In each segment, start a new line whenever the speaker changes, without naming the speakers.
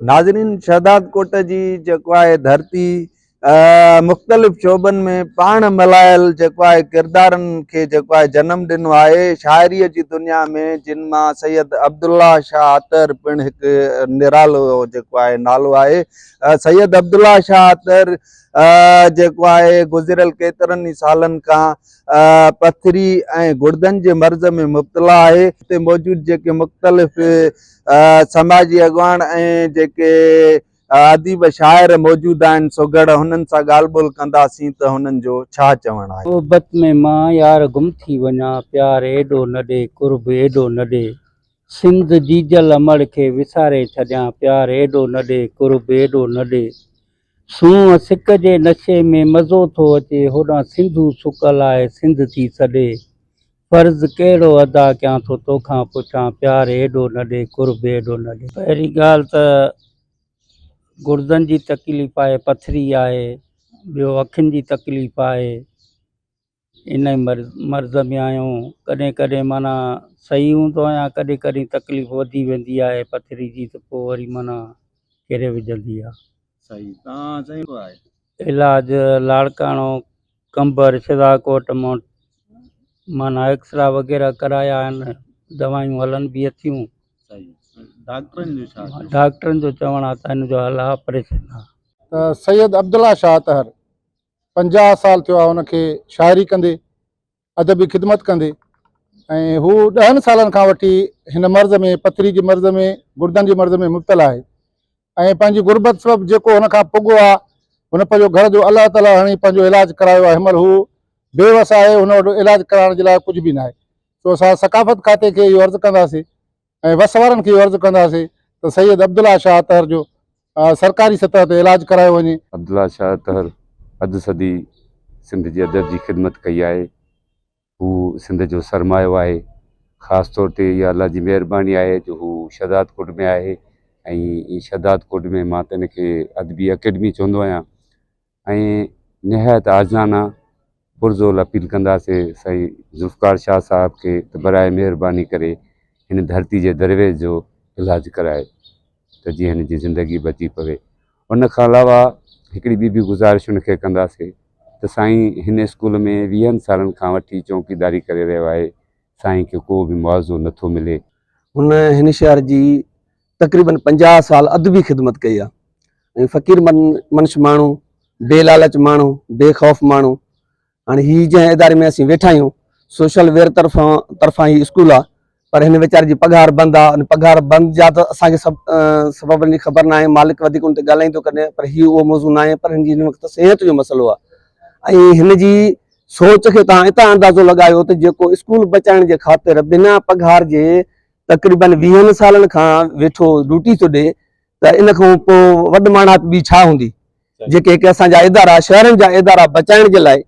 ناظرين شهدادڪوٽ جي جيڪو آهي ڌرتي مختلف شعبن ۾ پاڻ ملهايل جيڪو آهي ڪردارن کي جيڪو آهي جنم ڏنو آهي شاعري جي دنيا ۾ جن مان سيد عبدالله شاهه اطهر پڻ هڪ نرالو جيڪو آهي نالو آهي سيد عبدالله شاهه اطهر جيڪو آهي گذريل ڪيترن ئي سالن کان پٿري ۽ گڙدن جي مرض ۾ مبتلا آهي. اتي موجود جيڪي مختلف سماجي اڳواڻ ۽ جيڪي اديب شاعر موجود آهن سگهڙ هنن سان ڳالهه ٻولهه ڪنداسين ته هنن جو ڇا چوڻ آهي.
محبت ۾ مان يار گم ٿي وڃان پيار ايڏو نه ڏي قرب ايڏو نه ڏي سنڌ جيجل امڙ کي وساري ڇڏيان پيار ايڏو نه ڏي قرب ايڏو نه ڏي سونهن سڪ جي نشي ۾ مزو ٿو اچي هوڏانهن سنڌو سڪل آهي سنڌ ٿي سڏي فرض ڪهڙو ادا ڪيان ٿو توکان پڇان پيار ايڏو نه ڏي قرب ايڏو نه ڏي. پهرين ڳالهه ته گڙدن جي تڪليف آهي پٿري آهي ٻيو اکين جي تڪليف آهي. انهي مرض ۾ آهيون ڪڏهن ڪڏهن معنيٰ صحيح هوندو آهيان ڪڏهن ڪڏهن تڪليف وڌي ويندي آهي پٿري جي ته پوء وري معنيٰ ڪيري وجهندي آهي.
صحيح تان سائين ڪو آهي.
علاج لاڙڪاڻو قمبر شھدادڪوٽ مان معنيٰ ايڪسرا وغيره ڪرايا آهن دوائيون هلن به اٿيون.
صحيح ڊاڪٽرن جو ڇا چوڻ.
ڊاڪٽرن جو چوڻ آهي ته هن جو حل آپريشن آهي.
ته سيد عبدالله شاهه اطهر 50 سال ٿيو آهي هن کي شاعري ڪندي، ادبي خدمت ڪندي ۽ هو ڏهن سالن کان وٺي هن مرض ۾ پٿري جي مرض ۾ گردن جي مرض ۾ مبتلا آهي ۽ پنهنجي غربت سبب جيڪو هن کان پڳو آهي هن پنهنجو گهر جو الله تعالي هڻي پنهنجو علاج ڪرايو آهي هن مهل هو بي وس آهي هن وٽ علاج ڪرائڻ جي لاء ڪجهه به ناهي سو اسان ثقافت کاتي کي اهو عرض ڪنداسين ۽ وس وارن کي اهو عرض ڪنداسين ته سيد عبدالله شاهه اطهر جو سرڪاري سطح تي علاج ڪرايو وڃي.
عبدالله شاهه اطهر اڌ صدي سنڌ جي ادب جي خدمت ڪئي آهي. هو سنڌ جو سرمايو آهي. خاص طور تي اها الله جي مهرباني آهي جو هو شهدادڪوٽ ۾ آهي ۽ شهدادڪوٽ ۾ مان ته ان کي ادبي اڪيڊمي چوندو آهيان. ۽ نهايت عاجزانه پرزور اپيل ڪنداسين سائين ذوالفقار شاهه صاحب کي ته براء مهرباني ڪري هن ڌرتي جي درويش جو علاج ڪرائي ته جيئن هن جي زندگي بچي پوي. ان کان علاوه هڪڙي ٻي به گذارش هن کي ڪنداسين ته سائين هن اسڪول ۾ ويهن سالن کان وٺي چونڪيداري ڪري رهيو آهي سائين کي ڪو به معاوضو نٿو ملي.
هن هن شهر جي تقريبن 50 سال ادبي خدمت ڪئي آهي ۽ فقير من منش ماڻهو بي لالچ ماڻهو بي خوف ماڻهو هاڻي هي جنهن اداري ۾ اسين ويٺا آهيون سوشل ويئر طرفان طرفان هي اسڪول آهي پر هن ويچاري جي پگهار بند آهي ان پگهار بند جا ته اسانکي سڀ سببن جي خبر ناهي مالڪ وڌيڪ ان تي ڳالهائيندو ڪڏهن پر هي اهو موضوع ناهي پر هن جي هن وقت صحت جو مسئلو آهي ۽ هن جي سوچ کي تان اتان اندازو لڳايو ته جيڪو اسڪول بچائڻ جي خاطر بنا پگهار جي تقريبن ويهن سالن کان ويٺو ڊيوٽي ٿو ڏي ته ان کان پوء وڏ ماڻهائپ ٻي ڇا هوندي جيڪي هڪ اسان جا ادارا شهرن جا ادارا بچائڻ جي لاء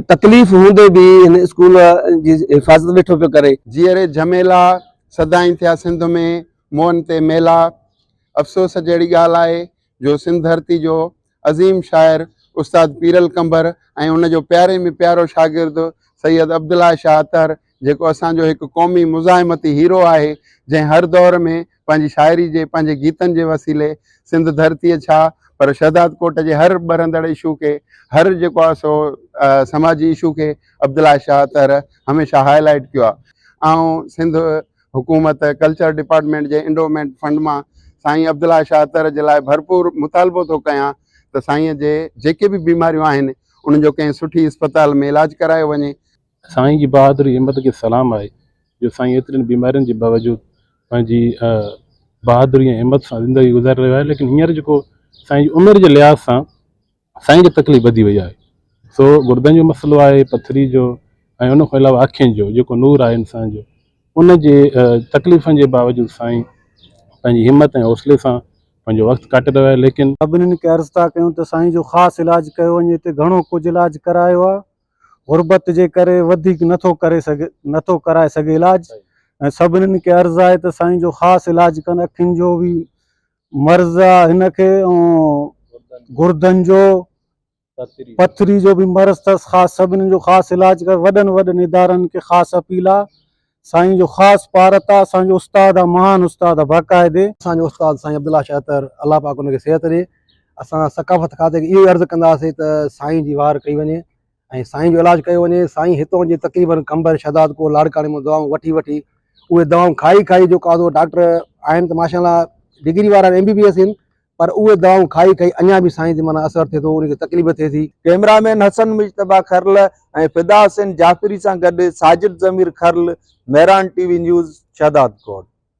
تڪليف هوندي به هن اسڪول جي حفاظت ويٺو پيو ڪري.
جيئري جهميلا سدائين ٿيا سنڌ ۾ موئن تي ميلا افسوس جهڙي ڳالهه آهي جو سنڌ ڌرتي جو عظيم شاعر استاد پيرل ڪنڀر ۽ ان جو پياري ۾ پيارو شاگرد سيد عبدالله شاهه اطهر جيڪو اسان جو هڪ قومي مزاحمتي هيرو آهي جنهن هر دور ۾ پنهنجي شاعري جي پنهنجي گيتن جي وسيلي سنڌ ڌرتيء ڇا پر شهدادڪوٽ جي هر ٻرندڙ اشو کي هر جيڪو آهي سو سماجي اشو کي عبدالله شاهه اطهر هميشه هاء لائيٽ ڪيو آهي آئون سنڌ حڪومت ڪلچر ڊپارٽمينٽ جي انڊومينٽ فنڊ مان سائين عبدالله شاهه اطهر جي لاء ڀرپور مطالبو ٿو ڪيان ته سائين جي جيڪي به بيماريون آهن انهن جو ڪنهن سٺي اسپتال ۾ علاج ڪرايو وڃي.
سائين جي بهادري همت کي سلام آهي جو سائين ايترين بيمارين جي باوجود پنهنجي بهادري ۽ همت سان زندگي گذاري رهيو آهي ليڪن هينئر جيڪو سائين جي عمر جي لحاظ سان سائين کي تڪليف وڌي وئي آهي سو گردن جو مسئلو آهي پٿري جو ۽ ان کان علاوه اکين جو جيڪو نور آهي انسان جو ان جي تڪليفن جي باوجود سائين پنهنجي همت ۽ حوصلي سان پنهنجو وقت ڪاٽي رهيو آهي ليڪن
سڀني کي عرض ٿا ڪيون ته سائين جو خاص علاج ڪيو وڃي هتي گهڻو ڪجهه علاج ڪرايو آهي غربت جي ڪري وڌيڪ نٿو ڪري سگهي نٿو ڪرائي سگهي علاج ۽ سڀني کي عرض آهي ته سائين جو خاص علاج ڪن اکين جو به مرض آ هن کي ۽ گردن جو پٿري جو به مرض اٿس خاص سڀني جو خاص علاج ڪر وڏن وڏن ادارن کي خاص اپيل آ سائين جو خاص پارت آ، اسان جو استاد آ، مهان استاد آ باقاعدي.
اسان جو استاد سائين عبدالله شاهه اطهر الله پاڪ ان کي صحت ڏي. اسان ثقافت کاتي کي اهو ئي عرض ڪنداسين ته سائين جي واهر ڪئي وڃي ۽ سائين جو علاج ڪيو وڃي. سائين هتون جي تقريبن قمبر، شهدادڪوٽ، لاڙڪاڻي مان دوائون وٺي وٺي اهي دوائون کائي کائي جو ڪا ڊاڪٽر آهن ته ماشاء الله ڊگري وارا ايم بي بي ايس آهن پر اهي دوائون کائي کائي اڃا به سائين تي معنيٰ اثر ٿئي ٿو، ان کي تڪليف ٿئي ٿي.
ڪئميرامين حسن مجتبيٰ کرل ۽ فدا حسين جعفري سان گڏ Sajid Zameer Kharal, Mehran T V news, Shahdadkot.